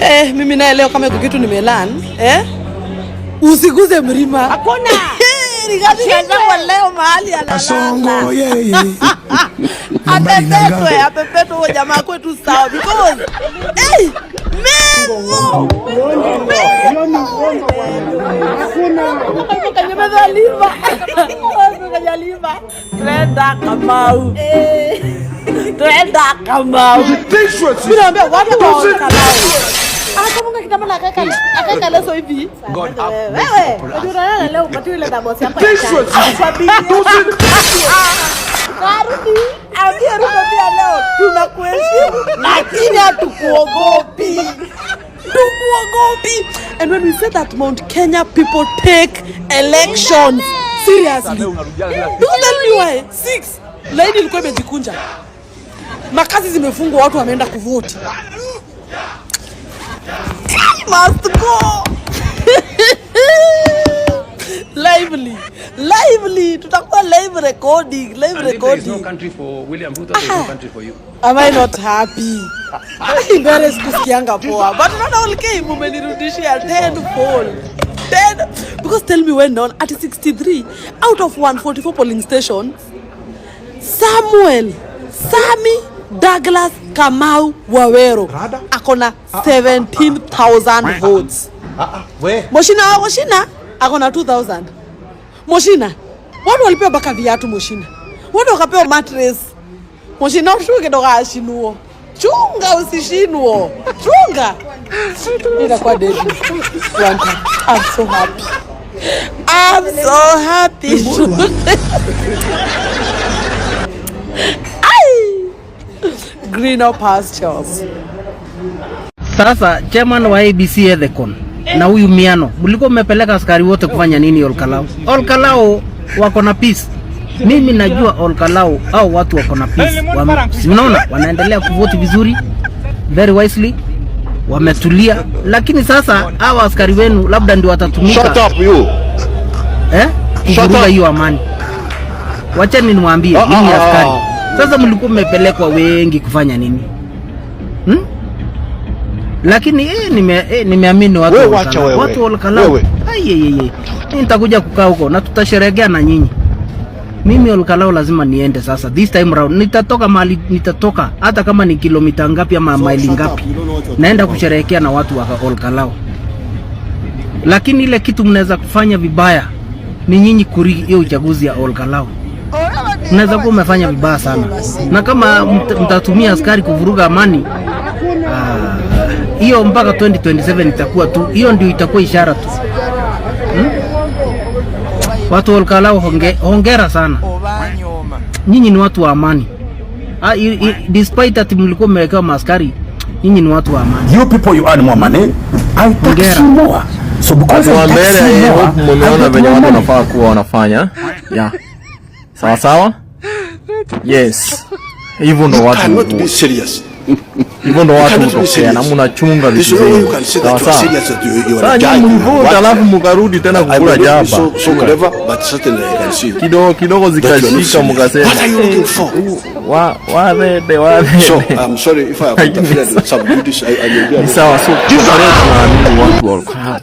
Eh, mimi naye leo kama iko kitu nimelearn, eh? Usiguze mlima. Hakuna. Rigathi Gachagua leo mahali analala. Kasongo yeye. Apepetwe, apepetwe huyo jamaa kwetu sawa because hey, Meru. Kanyamedhaliva. Kanyaliva. Twenda Kamau. Twenda Kamau. Mimi naambia watu wa Kamau. Anakumbuka kitambo na akaweka leso hivi. Wewe, unalala leo upatiwe ile dabosi hapa. Narudi, ambie Ruto pia leo tunakuheshimu lakini hatukuogopi. Tukuogopi. And when we say that Mount Kenya people take elections seriously. Don't tell me why. 6 laini ilikuwa imejikunja. Makazi zimefungwa, watu wameenda kuvote. Must go. Lively, lively, tutakuwa live recording, live And if there is no recording. Country for William Ruto, there is no country for you. Am I not happy? Embarrassed kusikianga poa. But not all came, umenirudishia tenfold. 10 because tell me when on at 63 out of 144 polling stations, Samuel Sami Douglas Kamau Waweru akona 17,000 votes. Moshina wa Moshina akona 2000. Moshina, watu walipewa mpaka viatu Moshina, watu wakapewa mattress. Moshina, ushuke ndokashinuo, chunga usishinuo, chunga. Itakuwa deadly. One time. I'm so happy. I'm so happy. Ai! Greener pastures. Sasa chairman wa ABC Ethekon na huyu Miano, mlikuwa mmepeleka askari wote kufanya nini Olkalou? Olkalou wako na peace. Mimi najua Olkalou au watu wako na peace. Si unaona wanaendelea kuvote vizuri, very wisely, wametulia. Lakini sasa hawa askari wenu labda ndio watatumika. Shut up you. Eh? Kuvuruga hiyo amani. Wacheni niwaambie, mimi askari. Sasa mlikuwa mmepelekwa wengi kufanya nini? Hmm? Lakini nimeamini watu Wewe wa wacha Olkalou. wewe. Watu wa Olkalou. Wewe. Ai, ai, ai. Mimi nitakuja kukaa huko na tutasherehekea na nyinyi. Mimi Olkalou lazima niende sasa. This time round nitatoka mahali nitatoka hata kama ni kilomita ngapi ama maili ngapi. Naenda kusherehekea na watu wa Olkalou. Lakini ile kitu mnaweza kufanya vibaya ni nyinyi kurig hiyo uchaguzi ya Olkalou. Mnaweza kuwa umefanya vibaya sana, na kama mtatumia askari kuvuruga amani, hiyo mpaka 2027 itakuwa tu hiyo, ndio itakuwa ishara tu, Watu wa Olkalou hongera sana, nyinyi ni watu wa amani. Despite that mlikuwa mmewekewa maaskari, nyinyi ni watu wa amani. You people, you earn more money. I tax Hongera. You more. So because Watu wa I tax mbele, you I more, hope I mumeona get venye more watu money. wanafaa kuwa wanafanya. Yeah. Sawa sawa? Yes. Hivyo ndo You watu cannot be serious. Hivyo ndo watu Cannot be hutokea serious. na mnachunga There's vitu no way zenu. you can say Sawa that you are sawa. serious, that you are Sasa a guy. nyinyi mlivote alafu mkarudi tena I kukula may not be jaba. so clever, but certainly I can see Kidogo kidogo that you are not zikashika serious. mkasema. What are you looking for? Wa wathende wathende. So I'm sorry if I have interfered with some duties. I may be Ni sawa, so kwa leo tunaamini watu wa Olkalou.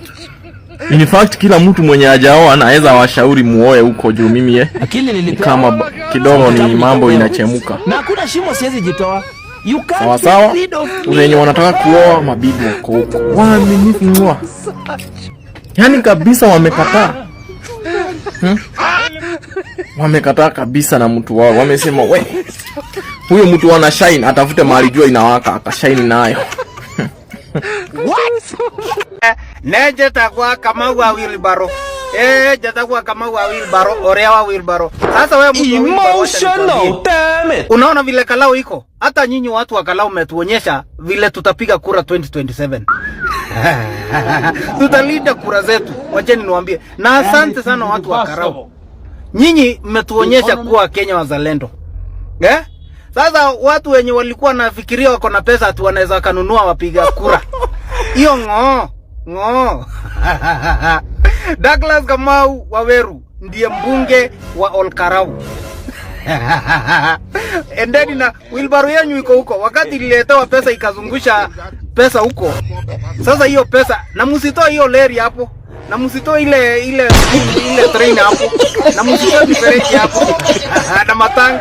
In fact kila mtu mwenye hajaoa anaweza washauri muoe huko juu mimi Akili ni nilipewa. kama kidogo ni mambo inachemuka. Na hakuna shimo siwezi jitoa. You can't Sawa sawa, get rid of me. Wenye wanataka kuoa mabibi wako huko waaminifu mwa, yaani kabisa wamekataa, Wamekataa kabisa na mtu wao, wamesema we, huyo mtu ana shine atafute mahali jua inawaka akashine nayo. Nenjetagwa Kamau wa wheelbarrow. Eh, jetagwa Kamau wa wheelbarrow, orea wa wheelbarrow. Sasa wewe mtu wa wheelbarrow, acha nikwambie. Unaona vile Kalau iko? Hata nyinyi watu wa Kalau mmetuonyesha vile tutapiga kura 2027. Tutalinda kura zetu. Wacheni niwaambie. Na asante sana watu wa Karau. Nyinyi mmetuonyesha kuwa Kenya wazalendo. Eh? Sasa watu wenye walikuwa nafikiria wako na pesa ati wanaweza wakanunua wapiga kura. Hiyo ng'oo ng'oo. Douglas Kamau Waweru ndiye mbunge wa Olkarau. Endeni na wheelbarrow yenyu iko huko. Wakati ililetewa pesa ikazungusha Pesa huko. Sasa hiyo pesa, na msitoe hiyo leri hapo, na msitoe ile train hapo, na msitoe mifereji hapo na matank.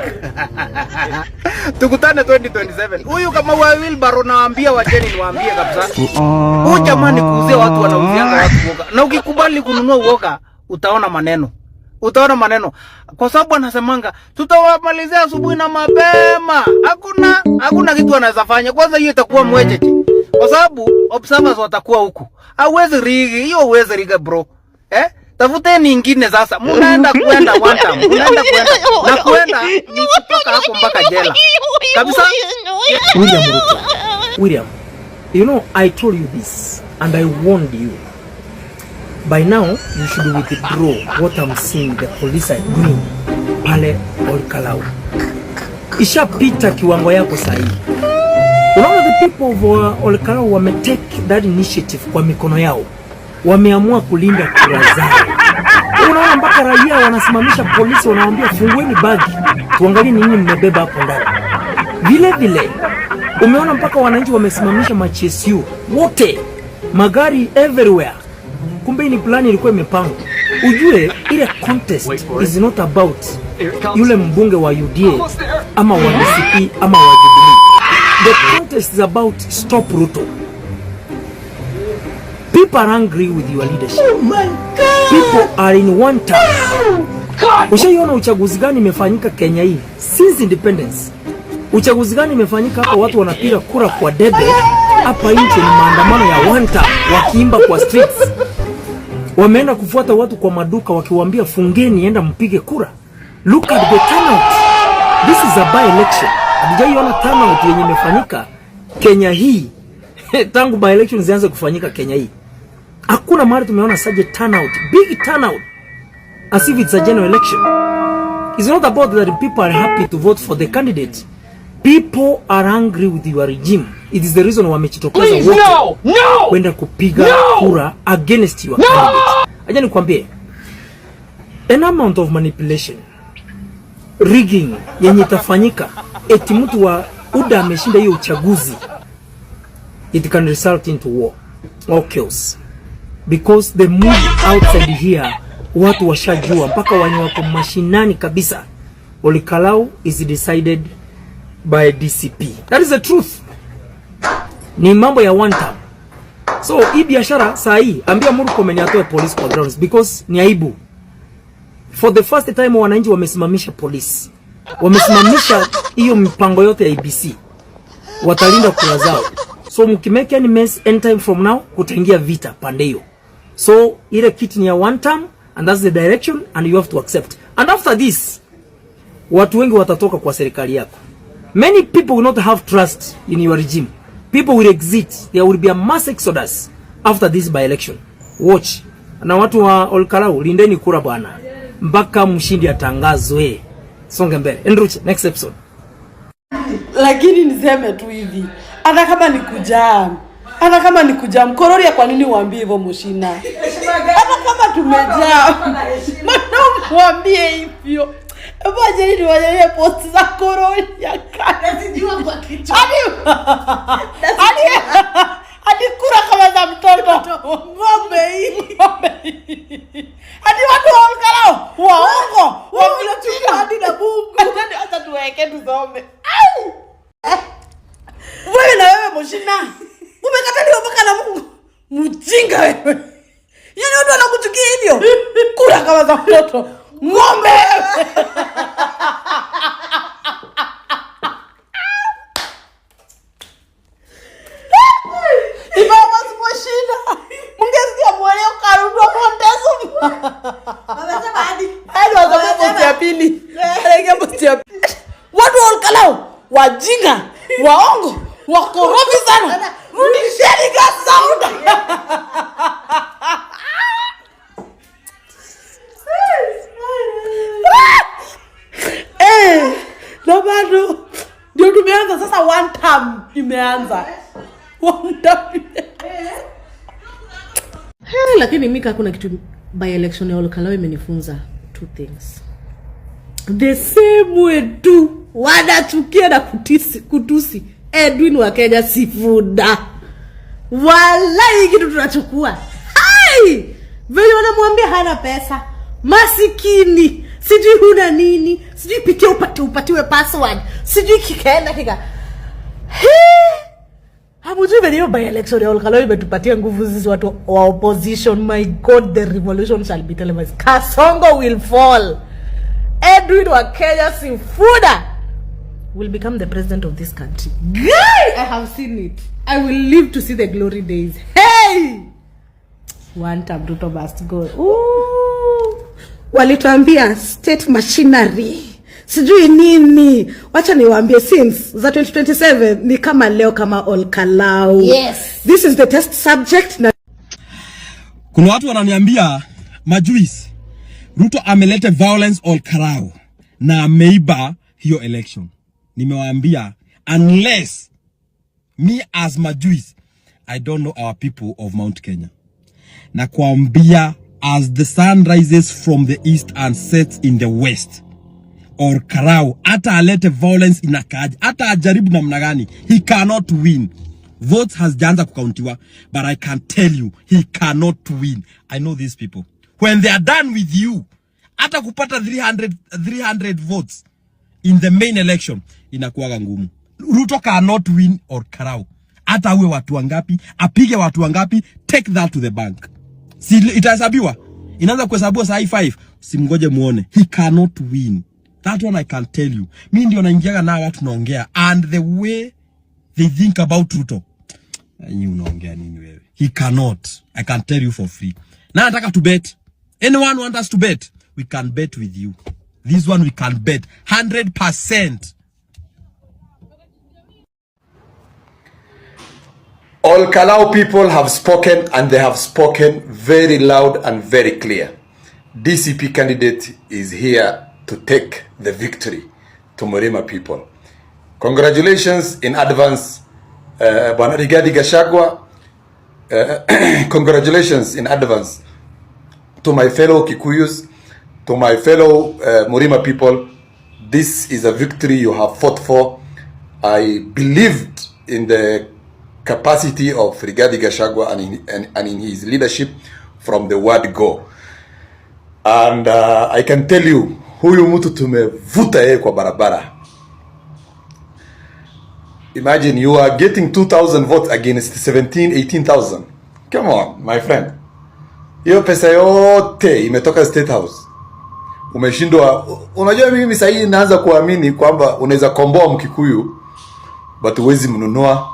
Tukutane 2027. Huyu kama wa wheelbarrow, nawaambia, wacheni niwaambie kabisa. Huyu jamani, kuuzia watu, wanauzianga watu uoga. Na ukikubali kununua uoga, utaona maneno. Utaona maneno. Kwa sababu anasemanga tutawamalizia asubuhi na mapema. Hakuna kitu anaweza fanya. Kwanza hiyo itakuwa mwecheche. Kwa sababu observers watakuwa huku. Hauwezi rig, hiyo huwezi rig, bro. Eh? Tafuteni ingine sasa. Mnaenda kuenda one time. Mnaenda kuenda. Na kuenda ni kutoka hapo mpaka jela. Kabisa. William Ruto. William, you know, I told you this and I warned you. By now, you should withdraw what I'm seeing the police are doing pale Olkalou. Ishapita kiwango yako sahihi. Unaona, the people of Olkalou wametake that initiative kwa mikono yao, wameamua kulinda kura zao. Unaona mpaka raia wanasimamisha polisi, wanawaambia, "Fungueni bagi tuangalie nini mmebeba hapo ndani." Vile vile umeona mpaka wananchi wamesimamisha maGSU wote, magari everywhere. Kumbe hii ni plan ilikuwa imepangwa. Ujue ile contest is not about yule mbunge wa UDA ama wa DCP ama wa Jubilee. The contest is about stop Ruto. People are angry with your leadership. People are in one term. Ushaiona uchaguzi gani imefanyika Kenya hii since independence? Uchaguzi gani imefanyika hapa watu wanapiga kura kwa debe? Hapa nje ni maandamano ya one term, wakiimba kwa streets. Wameenda kufuata watu kwa maduka wakiwaambia, "Fungeni, enda mpige kura." Look at the turnout. This is a by election. Hatujaiona turnout yenye imefanyika Kenya hii tangu by election zianze kufanyika Kenya hii. Hakuna mahali tumeona such a turnout, big turnout, as if it's a general election. It's not about that people are happy to vote for the candidate. People are angry with your regime. It is the reason wamejitokeza wote No! No! kwenda kupiga kura against your candidate. Acha nikwambie, an amount of manipulation, rigging yenye itafanyika eti mtu wa UDA ameshinda hiyo uchaguzi, it can result into war or chaos because the move outside here, watu washajua mpaka wenye wako mashinani kabisa, Olkalou is decided by DCP. That is the truth. Ni mambo ya one term. So hii biashara saa hii, ambia Murkomen atoe police kwa grounds because ni aibu. For the first time wananchi wamesimamisha polisi, wamesimamisha hiyo mipango yote ya IEBC, watalinda kura zao. So mkimake any mess anytime from now, kutaingia vita pande hiyo. So ile kiti ni ya one term and that's the direction and you have to accept. And after this, watu wengi watatoka kwa serikali yako. Many people will not have trust in your regime. People will exit. There will be a mass exodus after this by election. Watch. Na watu wa Olkalou, lindeni kura bwana, mpaka mshindi atangazwe. Songe mbele. Andrew, next episode. Lakini niseme tu hivi, hata kama ni kujam, hata kama ni kujam, Kororia, kwa nini uambie hivyo Mushina? Hata kama tumejam, mbona umwambie hivyo? Hebu acheni niwaonyeshe post za Kororia. Hadi kura kama za mtoto ng'ombe hii, ng'ombe hii. Hadi watu wa Olkalou waongo wamechuka Hadi na Mungu. Acha tuweke tusome. Au! Wewe na wewe Mushina, umekataliwa mpaka na Mungu. Mjinga wewe. Yaani watu wanakuchukia hivyo. Kura kama za mtoto. Ng'ombe wewe. If I was Mushina, mungesikia mweleo karudwa Montezo. Wamesema hadi Hadi wasome post ya pili. Anaingia post ya pili. Watu wa Olkalou, wajinga, waongo, wakorofi sana. Rudisheni kazi za muda. Eh, na bado ndio tumeanza sasa, one term imeanza. One term imeanza. Hey, lakini Mika, kuna kitu by election ya Olkalou imenifunza, two things. The same way tu wanachukia na kutusi Edwin wa Kenya Sifuna. Walai, kitu tunachukua. Hai! Vile wanamwambia hana pesa, masikini, sijui huna nini, sijui pitia upate upatiwe password, sijui kikaenda kika. Hii! Hamujui venye hiyo by election ya Olkalou imetupatia nguvu sisi watu wa opposition. My God, the revolution shall be televised. Kasongo will fall. Edwin wa Kenya Sifuna will become the president of this country. Guy, I have seen it. I will live to see the glory days. Hey! One time Ruto must go. Ooh. Walituambia state machinery sijui nini. Wacha niwaambie, since za 2027 ni kama leo, kama Olkalou. This is the test subject na Kuna watu wananiambia majuzi Ruto ameleta violence Olkalou na ameiba hiyo election. Nimewaambia, unless me as majuis, I don't know our people of Mount Kenya. Na kuambia, as the sun rises from the east and sets in the west, Olkalou, hata alete violence inakaaje, hata ajaribu namna gani, he cannot win. Votes hazijaanza kukauntiwa, but I can tell you he cannot win. I know these people. When they are done with you, hata kupata 300, 300 votes in the main election inakuwaga ngumu. Ruto cannot win Olkalou. Hata awe watu wangapi, apige watu wangapi, take that to the bank. Si itahesabiwa? Inaanza kuhesabiwa saa hii 5. Simngoje muone. He cannot win. That one I can tell you. Mi ndio naingiaga na watu naongea, and the way they think about Ruto. Nyinyi unaongea nini wewe? He cannot. I can tell you for free. Na nataka to bet. Anyone want us to bet? We can bet with you. This one we can bet 100%. Olkalou people have spoken, and they have spoken very loud and very clear. DCP candidate is here to take the victory to Murima people. Congratulations in advance, Bwana Rigathi Gachagua. Congratulations in advance to my fellow Kikuyus, to my fellow Murima people. This is a victory you have fought for. I believed in the capacity of Rigathi Gachagua and in his leadership from the word go. And I can tell you, huyu mtu tumevuta yeye kwa barabara. Imagine you are getting 2000 votes against 17 18,000. Come on, my friend. Hiyo pesa yote imetoka State House. Umeshindwa. Unajua mimi sasa hii naanza kuamini kwamba unaweza komboa Mkikuyu but huwezi mnunua.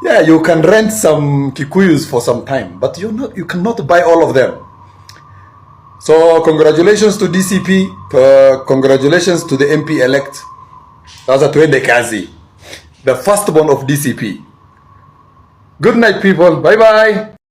Yeah, you can rent some Kikuyus for some time, but you cannot buy all of them. So congratulations to DCP, congratulations to the MP elect. Sasa tuende kazi. The firstborn of DCP. Good night, people. Bye bye.